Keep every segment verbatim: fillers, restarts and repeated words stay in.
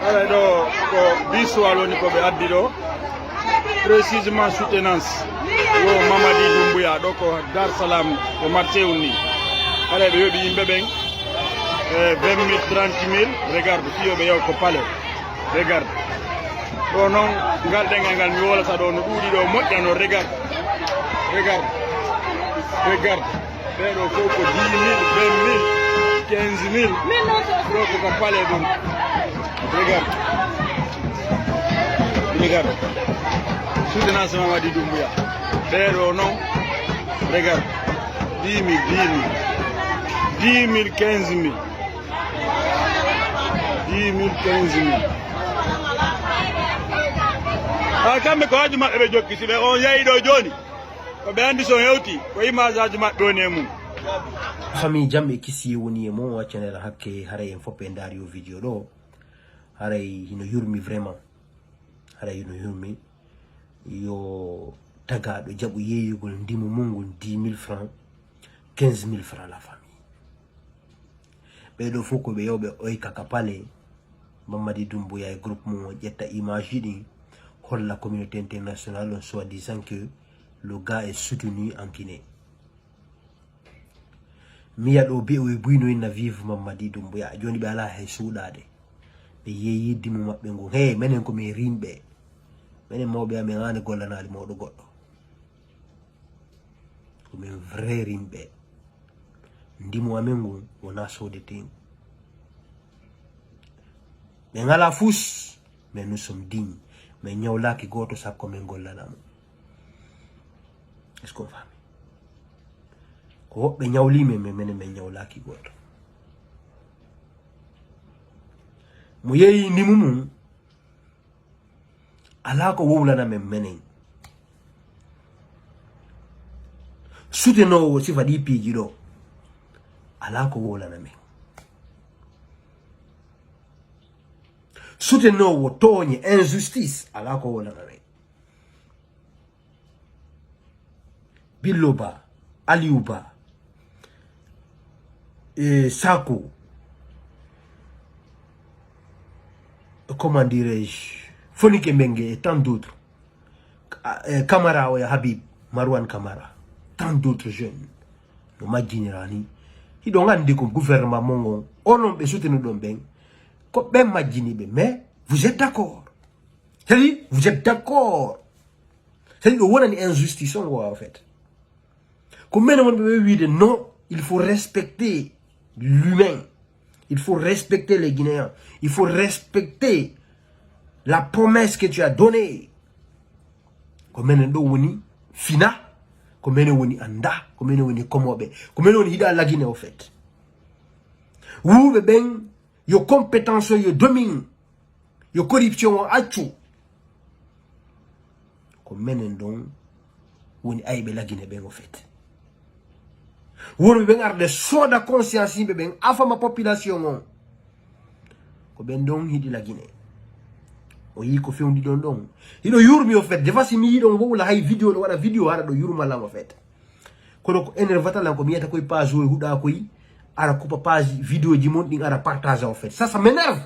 Haray ɗo ko bisuwal woni ko ɓe addi ɗo, précisément soutenance wo Mamadi Doumbouya ɗo ko Dar Salam, ko Marseille woni. Haray ɓe yoɓi yimɓe ɓen e vingt mille, trente mille. Regarde, fiyoɓe yaw ko palais. Regarde. Ɗo noon, ngal ɗengal ngal mi wolata ɗo no ɗuuɗi ɗo, moƴƴa no. Regarde. Regarde. Regarde. Ɓee ɗo fof ko dix mille, vingt mille, quinze mille. Ɗo ko ka palais ɗum. Regarde. Regarde. Soutenance Mamadi Doumbouya. Ɓee ɗo noon. Regarde. Dix mille, dix mille. Dix mille, quinze mille. Dix mille, quinze mille. A kamɓe ko haaju maɓɓe ɓe jokki, si ɓe on yahi ɗo jooni. Ko ɓe anndi so hewti, ko image aji maɓɓe woni e mum. Famille, jam e kisiyee woni e mon, accane hakke, haray en fof en ndaari o video ɗo. Haray hino yurmi vraiment. Haray hino yurmi. Yo tagaaɗo jaɓu yeeyugol ndimu mum ngun dix mille francs, quinze mille francs la famille. Ɓee ɗo fof ko ɓe yewɓe oyka ka palais. Mamadi Doumbouya e groupe mum o ƴetta image ji ɗin, holla communauté internationale on, soi-disant que le gars est soutenu en Guinée. Miya ɗo bi o e buyno inna vive Mamadi Doumbouya. Jooni ɓe alaa hay suuɗaade. Ɓe yeeyi dimu maɓɓe ngun. Hey, menen ko min rimɓe. Menen mawɓe amen aane gollanaali mawɗo goɗɗo. Ko min vrai rimɓe. Ndimu amen ngun wonaa soodeteeŋgu. Ɓe ngalaa fus, mais nous sommes dignes. Min ñawlaaki gooto sakko min gollana mo. Est-ce qu'on faami? Ko woɓɓe ñawli men, mais menen min ñawlaaki gooto. Mo yeeyi ndimu mum, alaa ko wowlana men menen. Sutenoowo sifa ɗi piiji ɗo, alaa ko wowlana men. Sutenoowo tooñe, injustice, alaa ko wowlana men. Billo Ba, Aliou Ba, e Sako, comment dirais-je, Fonike Mengue et tant d'autres. Ka-, e Camara oya Habib, Marwan Camara, tant d'autres jeunes. No majjinira ni. Hiɗon anndi ko gouvernement mon on, onon ɓe sutenuɗon ɓen, ko ɓen majjini ɓe. Mais vous êtes d'accord. C'est-à-dire, vous êtes d'accord. C'est-à-dire, ɗo wonani injustice on, quoi, en fait. Ko menen wonɓe ɓe wiide non, il faut respecter l'humain. Il faut respecter les Guinéens. Il faut respecter la promesse que tu as donnée. Ko menen ɗo woni fina, ko menen woni annda, ko menen woni komoɓe, ko menen woni hiɗa lagine, au fait. Wuuɓe ɓen, yo compétence o, yo domin, yo corruption o accu. Ko menen ɗon woni ayɓe lagine ɓen, au fait. Wonɓe ɓen arde sooda conscience yimɓe ɓen, afama population on. Ko ɓen ɗon hiɗi lagine. O yii ko fewndi ɗon ɗon. Hiɗo yurmi, au fait. Des fois, si mi yiɗon wowla hay vidéo, no waɗa vidéo, hara ɗo yurma lan, au fait. Kono ko énervata lan, ko mi yiyata koye page o e huɗa koy, ara kupa page vidéo ji mon ɗin, ara partage, au fait. Ça, ça m'énerve.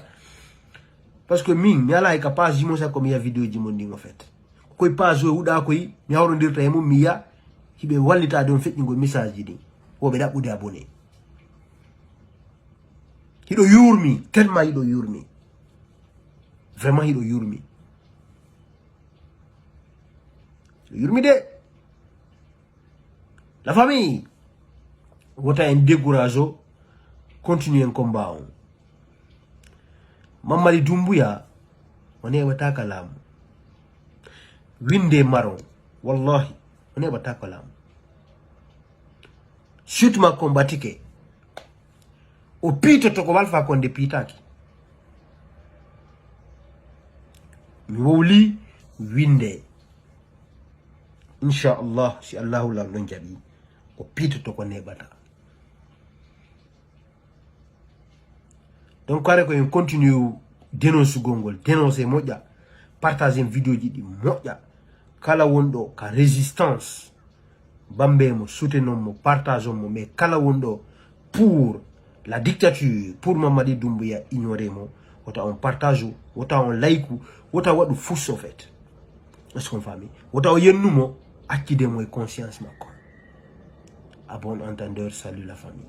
Parce que min, mi alaa e ka page ji mon, sa ko mi yiya vidéo ji mon ɗin, au fait. Koye page o e huɗa koy, mi hawrondirta e mum, mi yiya, hiɓe wallitaade on feƴƴingol message ji ɗin. Woɓe ɗaɓɓude abonné. Hiɗo yurmi, tellement hiɗo yurmi. Vraiment hiɗo yurmi. Hiɗo yurmi de. La famille, wota en décourage o, continue en combat on. Mamadi Doumbouya, o neɓata ka laamu. Winde maron, wallahi, o neɓata ka laamu. Surtout ma combatike. O piitoto ko Alpha Condé piitaaki. Mi wowli winde. Inchallah, si Allahu Laamɗo jaɓi, o piitoto ko neɓata. Donc, kare ko en continue dénonce gol ngol, dénonce moƴƴa, partage en vidéo ji ɗi moƴƴa. Kala wonɗo ka résistance, bambe mo, soutenons mo, partageons mo, mais kala wonɗo pour la dictature, pour Mamadi Doumbouya, ignorez mo, Wota on partage, wota on like, wota waɗu fus en fait. Est-ce qu'on famille? Wota o yennumo, accide mo e conscience makko. À bon entendeur, salut la famille.